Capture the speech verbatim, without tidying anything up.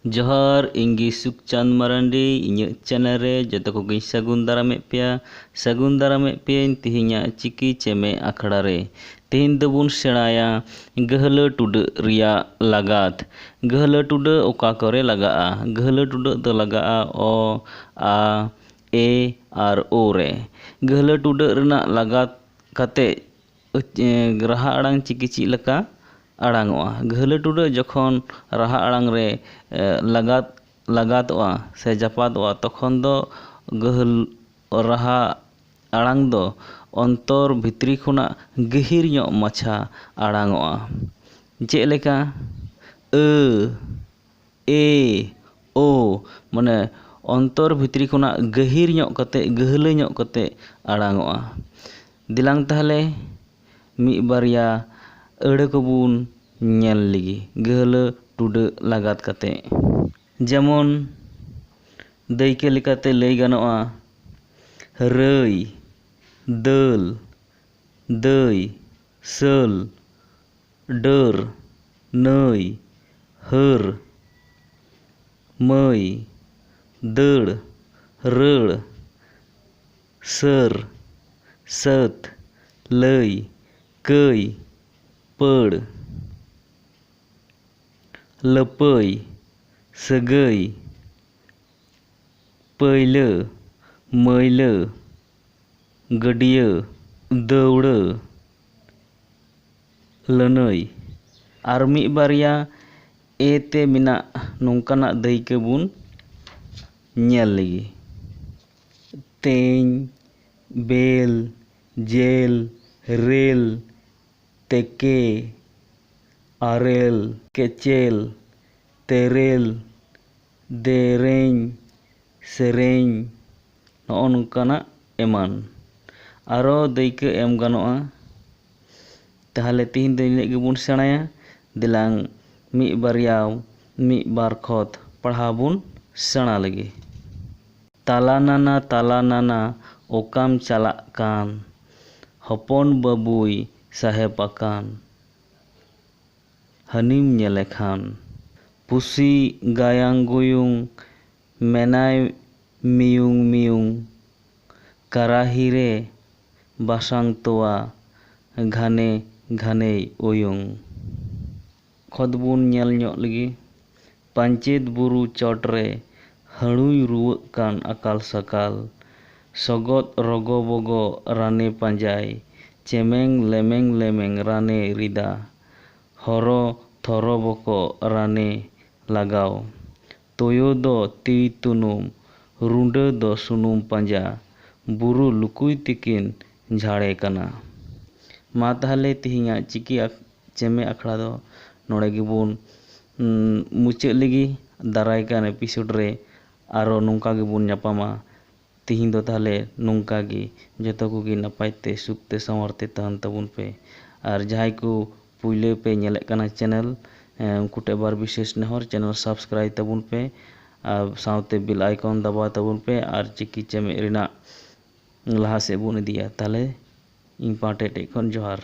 ᱡᱚᱦᱟᱨ, ᱤᱧ ᱜᱮ ᱥᱩᱠᱪᱟᱸᱫᱽ ᱢᱟᱨᱟᱱᱰᱤ᱾ ᱤᱧᱟᱹᱜ ᱪᱮᱱᱮᱞ ᱨᱮ ᱡᱚᱛᱚ ᱠᱚᱜᱮᱧ ᱥᱟᱹᱜᱩᱱ ᱫᱟᱨᱟᱢᱮᱫ ᱯᱮᱭᱟ᱾ ᱥᱟᱹᱜᱩᱱ ᱫᱟᱨᱟᱢᱮᱫ ᱯᱮᱭᱟᱧ ᱛᱤᱦᱤᱧᱟᱜ ᱪᱤᱠᱤ ᱪᱮᱢᱮᱫ ᱟᱠᱷᱲᱟ ᱨᱮ᱾ ᱛᱤᱦᱤᱧ ᱫᱚᱵᱚᱱ ᱥᱮᱬᱟᱭᱟ ᱜᱟᱹᱦᱞᱟᱹ ᱴᱩᱰᱟᱹᱜ ᱨᱮᱭᱟᱜ ᱞᱟᱜᱟᱛ᱾ ᱜᱟᱹᱦᱞᱟᱹ ᱴᱩᱰᱟᱹᱜ ᱚᱠᱟ ᱠᱚᱨᱮ ᱞᱟᱜᱟᱜᱼᱟ? ᱜᱟᱹᱦᱞᱟᱹ ᱴᱩᱰᱟᱹᱜ ᱫᱚ ᱞᱟᱜᱟᱜᱼᱟ ᱚ, ᱟ, ᱮ ᱟᱨ ᱳ ᱨᱮ᱾ ᱜᱟᱹᱦᱞᱟᱹ ᱴᱩᱰᱟᱹᱜ ᱨᱮᱱᱟᱜ ᱞᱟᱜᱟᱛ ᱠᱟᱛᱮ ᱩᱪ-, ᱮ, ᱨᱟᱦᱟ ᱟᱲᱟᱝ ᱪᱤᱠᱤ ᱪᱮᱫ ᱞᱮᱠᱟ ᱟᱲᱟᱝᱚᱜᱼᱟ? ᱜᱟᱹᱦᱞᱟᱹ ᱴᱩᱰᱟᱹᱜ ᱡᱚᱠᱷᱚᱱ ᱨᱟᱦᱟ ᱟᱲᱟᱝ ᱨᱮ, ᱮ, ᱞᱟᱜᱟᱛ, ᱞᱟᱜᱟᱛᱚᱜᱼᱟ ᱥᱮ ᱡᱟᱯᱟᱫᱚᱜᱼᱟ, ᱛᱚᱠᱷᱚᱱ ᱫᱚ ᱜᱟᱹᱦᱞ-, ᱨᱟᱦᱟ ᱟᱲᱟᱝ ᱫᱚ ᱚᱱᱛᱚᱨ ᱵᱷᱤᱛᱨᱤ ᱠᱷᱚᱱᱟᱜ ᱜᱟᱹᱦᱤᱨ ᱧᱚᱜ ᱢᱟᱪᱷᱟ ᱟᱲᱟᱝᱚᱜᱼᱟ᱾ ᱪᱮᱫ ᱞᱮᱠᱟ? ᱟᱹ, ᱮ, ᱳ, ᱢᱟᱱᱮ ᱚᱱᱛᱚᱨ ᱵᱷᱤᱛᱨᱤ ᱠᱷᱚᱱᱟᱜ ᱜᱟᱹᱦᱤᱨ ᱧᱚᱜ ᱠᱟᱛᱮ, ᱜᱟᱹᱦᱞᱟᱹ ᱧᱚᱜ ᱠᱟᱛᱮ ᱟᱲᱟᱝᱚᱜᱼᱟ᱾ ᱫᱮᱞᱟᱝ ᱛᱟᱦᱞᱮ ᱢᱤᱫ ᱵᱟᱨᱭᱟ ᱟᱹᱲᱟᱹ ᱠᱚᱵᱚᱱ ᱧᱮᱞ ᱞᱮᱜᱮ, ᱜᱟᱹᱦᱞᱟᱹ ᱴᱩᱰᱟᱹᱜ ᱞᱟᱜᱟᱛ ᱠᱟᱛᱮ᱾ ᱡᱮᱢᱚᱱ, ᱫᱟᱹᱭᱠᱟᱹ ᱞᱮᱠᱟᱛᱮ ᱞᱟᱹᱭ ᱜᱟᱱᱚᱜᱼᱟ, ᱨᱟᱹᱭ, ᱫᱟᱹᱞ, ᱫᱟᱹᱭ, ᱥᱟᱹᱞ, ᱰᱟᱹᱨ, ᱱᱟᱹᱭ, ᱦᱟᱹᱨ, ᱢᱟᱹᱭ, ᱫᱟᱹᱲ, ᱨᱟᱹᱲ, ᱥᱟᱹᱨ, ᱥᱟᱹᱛ, ᱞᱟᱹᱭ, ᱠᱟᱹᱭ, ᱯᱟᱹᱲ, ᱞᱟᱹᱯᱟᱹᱭ, ᱥᱟᱹᱜᱟᱹᱭ, ᱯᱟᱹᱭᱞᱟᱹ, ᱢᱟᱹᱭᱞᱟᱹ, ᱜᱟᱹᱰᱭᱟᱹ, ᱫᱟᱹᱣᱲᱟᱹ, ᱞᱟᱹᱱᱟᱹᱭ᱾ ᱟᱨ ᱢᱤᱫ ᱵᱟᱨᱭᱟ ᱮ ᱛᱮ ᱢᱮᱱᱟᱜ ᱱᱚᱝᱠᱟᱱᱟᱜ ᱫᱟᱹᱭᱠᱟᱹ ᱵᱚᱱ ᱧᱮᱞ ᱞᱮᱜᱮ᱾ ᱛᱮᱧ, ᱵᱮᱞ, ᱡᱮᱞ, ᱨᱮᱞ, ᱛᱮᱠᱮ, ᱟᱨᱮᱞ, ᱠᱮᱪᱮᱞ, ᱛᱮᱨᱮᱞ, ᱫᱮᱨᱮᱧ, ᱥᱮᱨᱮᱧ, ᱱᱚᱜᱼᱚ ᱱᱚᱝᱠᱟᱱᱟᱜ ᱮᱢᱟᱱ᱾ ᱟᱨᱚ ᱫᱟᱹᱭᱠᱟᱹ ᱮᱢ ᱜᱟᱱᱚᱜᱼᱟ᱾ ᱛᱟᱦᱞᱮ ᱛᱤᱦᱤᱧ ᱫᱚ ᱤᱱᱟᱹᱜ ᱜᱮᱵᱚᱱ ᱥᱮᱬᱟᱭᱟ᱾ ᱫᱮᱞᱟᱝ ᱢᱤᱫ ᱵᱟᱨᱭᱟ, ᱢᱤᱫ ᱵᱟᱨ ᱠᱷᱚᱛ ᱯᱟᱲᱦᱟᱣ ᱵᱚᱱ ᱥᱮᱬᱟ ᱞᱮᱜᱮ᱾ ᱛᱟᱞᱟ ᱱᱟᱱᱟ, ᱛᱟᱞᱟ ᱱᱟᱱᱟ, ᱚᱠᱟᱢ ᱪᱟᱞᱟᱜ ᱠᱟᱱ? ᱦᱚᱯᱚᱱ ᱵᱟᱹᱵᱩᱭ ᱥᱟᱦᱮᱵ ᱟᱠᱟᱱ, ᱦᱟᱹᱱᱤᱢ ᱧᱮᱞᱮ ᱠᱷᱟᱱ᱾ ᱯᱩᱥᱤ ᱜᱟᱭᱟᱝ ᱜᱩᱭᱩᱝ ᱢᱮᱱᱟᱭ ᱢᱤᱭᱩᱝ ᱢᱤᱭᱩᱝ, ᱠᱟᱨᱟᱦᱤ ᱨᱮ ᱵᱟᱥᱟᱝ ᱛᱚᱣᱟ ᱜᱷᱟᱱᱮ ᱜᱷᱟᱱᱮᱭ ᱩᱭᱩᱝ᱾ ᱠᱷᱚᱛ ᱵᱚᱱ ᱧᱮᱞ ᱧᱚᱜ ᱞᱮᱜᱮ᱾ ᱯᱟᱧᱪᱮᱛ ᱵᱩᱨᱩ ᱪᱚᱴ ᱨᱮ ᱦᱟᱹᱲᱩᱭ ᱨᱩᱣᱟᱹᱜ ᱠᱟᱱ ᱟᱠᱟᱞ ᱥᱟᱠᱟᱞ᱾ ᱥᱚᱜᱚᱫ ᱨᱚᱜᱚ ᱵᱚᱜᱚ ᱨᱟᱱᱮ ᱯᱟᱸᱡᱟᱭ, ᱪᱮᱢᱮᱝ ᱞᱮᱢᱮᱝ ᱞᱮᱢᱮᱝ ᱨᱟᱱᱮ ᱨᱤᱫᱟ᱾ ᱦᱚᱨᱚ ᱛᱷᱚᱨᱚ ᱵᱚᱠᱚ ᱨᱟᱱᱮ ᱞᱟᱜᱟᱣ᱾ ᱛᱳᱭᱳ ᱫᱚ ᱛᱤ ᱛᱩᱱᱩᱢ, ᱨᱩᱸᱰᱟᱹ ᱫᱚ ᱥᱩᱱᱩᱢ ᱯᱟᱸᱡᱟ, ᱵᱩᱨᱩ ᱞᱩᱠᱩᱭ ᱛᱤᱠᱤᱱ ᱡᱷᱟᱲᱮ ᱠᱟᱱᱟ᱾ ᱢᱟ ᱛᱟᱦᱞᱮ ᱛᱮᱦᱮᱧᱟᱜ ᱪᱤᱠᱤ ᱟᱠ-, ᱪᱮᱢᱮ ᱟᱠᱷᱲᱟ ᱫᱚ ᱱᱚᱰᱮ ᱜᱮᱵᱚᱱ, ᱩᱸ, ᱢᱩᱪᱟᱹᱫ ᱞᱮᱜᱮ᱾ ᱫᱟᱨᱟᱭ ᱠᱟᱱ episode ᱨᱮ ᱟᱨᱚ ᱱᱚᱝᱠᱟ ᱜᱮᱵᱚᱱ ᱧᱟᱯᱟᱢᱟ᱾ ᱛᱤᱦᱤᱧ ᱫᱚ ᱛᱟᱦᱞᱮ ᱱᱚᱝᱠᱟ ᱜᱮ, ᱡᱚᱛᱚ ᱠᱚᱜᱮ ᱱᱟᱯᱟᱭ ᱛᱮ, ᱥᱩᱠ ᱛᱮ, ᱥᱟᱶᱟᱨ ᱛᱮ ᱛᱟᱦᱮᱱ ᱛᱟᱵᱚᱱ ᱯᱮ᱾ ᱟᱨ ᱡᱟᱦᱟᱸᱭ ᱠᱚ ᱯᱩᱭᱞᱟᱹ ᱯᱮ ᱧᱮᱞᱮᱫ ᱠᱟᱱᱟ channel, ᱮᱸ, ᱩᱱᱠᱩ ᱴᱷᱮᱱ ᱟᱵᱟᱨ ᱵᱤᱥᱮᱥ ᱱᱮᱦᱚᱨ, channel subscribe ᱛᱟᱵᱚᱱ ᱯᱮ ᱟᱨ ᱥᱟᱶᱛᱮ bell icon ᱫᱟᱵᱟᱣ ᱛᱟᱵᱚᱱ ᱯᱮ᱾ ᱟᱨ ᱪᱤᱠᱤ ᱪᱮᱢᱮᱫ ᱨᱮᱱᱟᱜ ᱞᱟᱦᱟ ᱥᱮᱫ ᱵᱚᱱ ᱤᱫᱤᱭᱟ᱾ ᱛᱟᱦᱞᱮ ᱤᱧ ᱯᱟᱦᱴᱟ ᱴᱷᱮᱡ ᱠᱷᱚᱱ ᱡᱚᱦᱟᱨ᱾